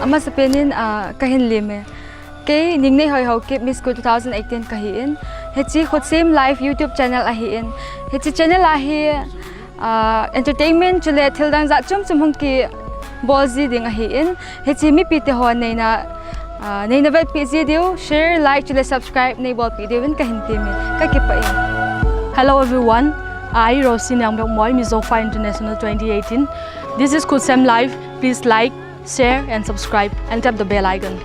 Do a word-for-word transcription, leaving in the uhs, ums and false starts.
Amasapen in, ah, kahin lem e. Kei Ningneihoihaokip, Miss School two thousand eighteen kahin. Hiche Khutsem Live YouTube channel ahin. Hiche channel a hi, ah, entertainment chule thildang jat chomchom hung kibol ji ding ahin. Hiche mipite hon neina, ah, neina vetpeh ji diu, share, like chule subscribe neibolpeh diuvin kahin temme. Kakipah e. Hello everyone, I Rosie Niangbekmoi, Miss Zophai International twenty eighteen. This is Khutsem Live. Please like, share and subscribe and tap the bell icon.